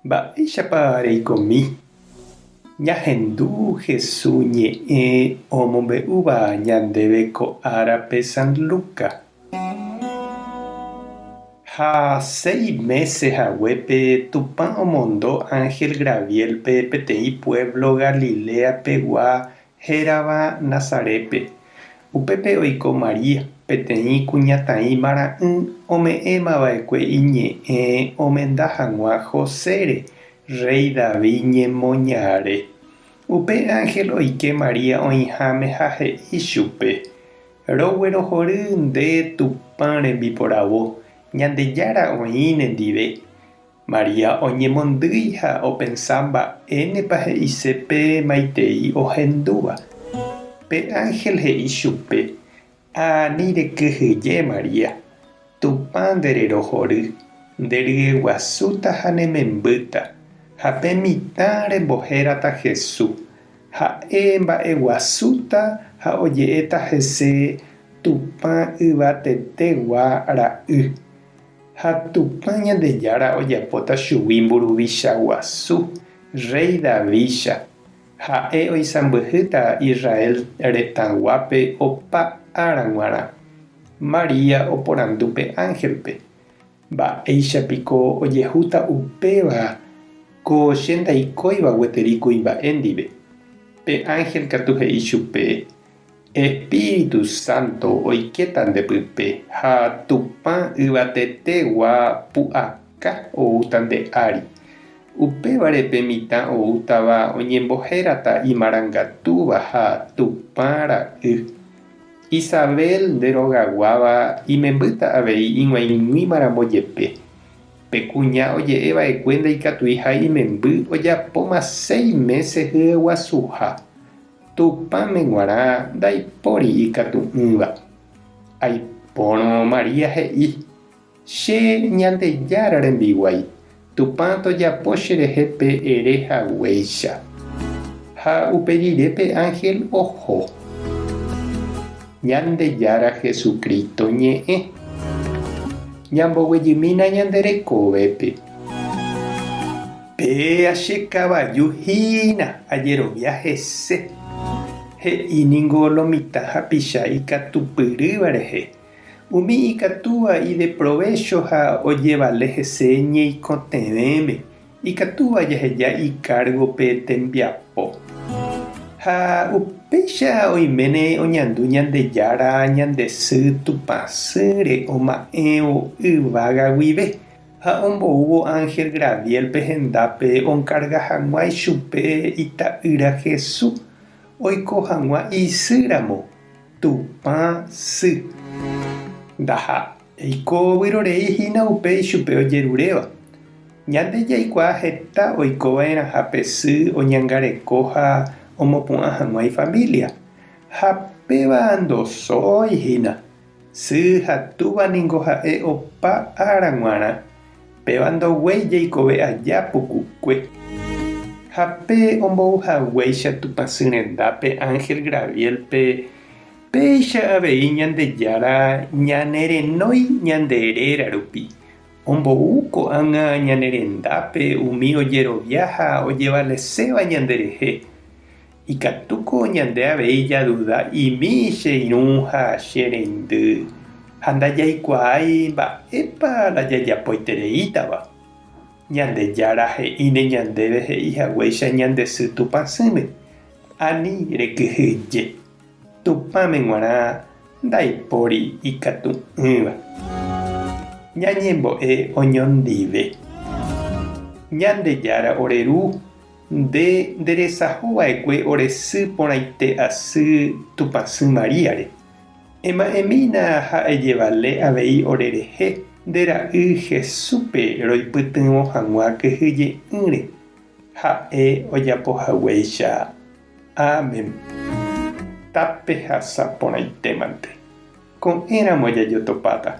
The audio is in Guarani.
Mba'éichapa reikomi? Ñahendu Hesu ñe'ẽ omombe'úva ñandéve ko árape San Luca. Ha séi mése haguépe Tupã omondo ánhel Graviélpe peteĩ puévlo Galilea pegua hérava Nazarépe. Upépe oiko María, peteĩ kuñataĩ marã'ỹ ome'ẽma va'ekue iñe'ẽ omenda hag̃ua Josére, rréi David ñemoñare. Upe ánhel oike María oĩháme ha he'i chupe, Roguerohory nde Tupã rembiporavo, Ñandejára oĩ nendive. María oñemondýi ha opensa mba'énepa he'ise pe maitei ohendúva. Pe ánhel he'i chupe, Ani rekyhyje María, Tupã nde rerohory, nde ryeguasúta ha ne membýta, ha pe mitã rembohérata Jesús. Ha'e mba'eguasúta ha oje'éta hese Tupã Yvatetegua Ra'y. Ha Tupã Ñandejára ojapóta chugui mburuvicha guasu, rréi Davídcha. Ha'e oisãmbyhýta Israel retãguápe opa ára g̃uarã. María oporandu pe ánhelpe, Mba'éicha piko ojehúta upéva ko che ndaikóiva gueteri kuimba'e ndive? Pe ánhel katu he'i chupe, Espíritu Santo oikéta nde pype ha Tupã yvatetegua pu'aka oúta nde ári. Upévare pe mitã oútava oñembohérata imarangatúva ha Tupã ra'y. Isabel nde rogaguáva imembýta avei ig̃uaig̃uímaramo jepe. Pe kuña oje'e va'ekue ndaikatuiha imemby ojapóma séi mése hyeguasuha. Tupãme g̃uarã ndaipóri ikatu'ỹva. Aipórõ María he'i, Che Ñandejára rembiguái, Tupã tojapo cherehe pe ere haguéicha. Ha upe rire pe ánhel oho. Ñandejára Jesucristo ñe'ẽ. Ñamboguejymína ñande rekovépe. Péa che kavaju hína ajerovia hese. He'i ningo lo mitã hapicha ikatupyrýva rehe, umi ikatúva ideprovécho ha ojevale hese ñeikotevẽme, ikatúva jaheja ikárgope tembiapo. Ha upéicha oiméne oñandu Ñandejára ñande sy Tupãsýre oma'ẽvo yvága guive. Ha omboúvo ánhel Graviélpe hendápe onkarga hag̃ua ichupe ita'ýra Hesu, oiko hag̃ua isy ramo, Tupã sy. Ndaha'éiko vyrorei hína upe ichupe ojeruréva. Ñande jaikuaa heta oiko va'erãha pe sy oñangareko ha omopu'ã hag̃ua ifamília. Ha péva ndosói hína. Sy ha túva ningo ha'e opa ára g̃uarã, péva ndoguéi jaikove aja pukukue. Ha pe ombou haguéicha Tupãsy rendápe Ángel Graviel-pe, péicha avei Ñandejára ñanerenói ñande réra rupi, ombou ko'ág̃a ñane rendápe umi ojerovia ha ojevaleséva ñanderehe. Ikatúko ñande avei jaduda imi che irũ ha che reindy, ha ndajaikuaái mba'épa la jajapoitereítava. Ñandejára he'íne ñandéve he'i haguéicha ñande sy Tupãsýme, Ani rekyhyje. Tupãme g̃uarã ndaipóri ikatu'ỹva. Ñañembo'e oñondive. Ñandejára ore Ru, Nde nderesaho va'ekue ore sy porãite asy Tupãsy Maríare. Ema'ẽmína ha ejevale avei ore rehe nde ra'y Jesúspe roipytyvõ hag̃ua kyhyje'ỹre, ha'e ojapo haguéicha. Amén. Tapehasa porãitémante. Ko'ẽramo jajotopáta.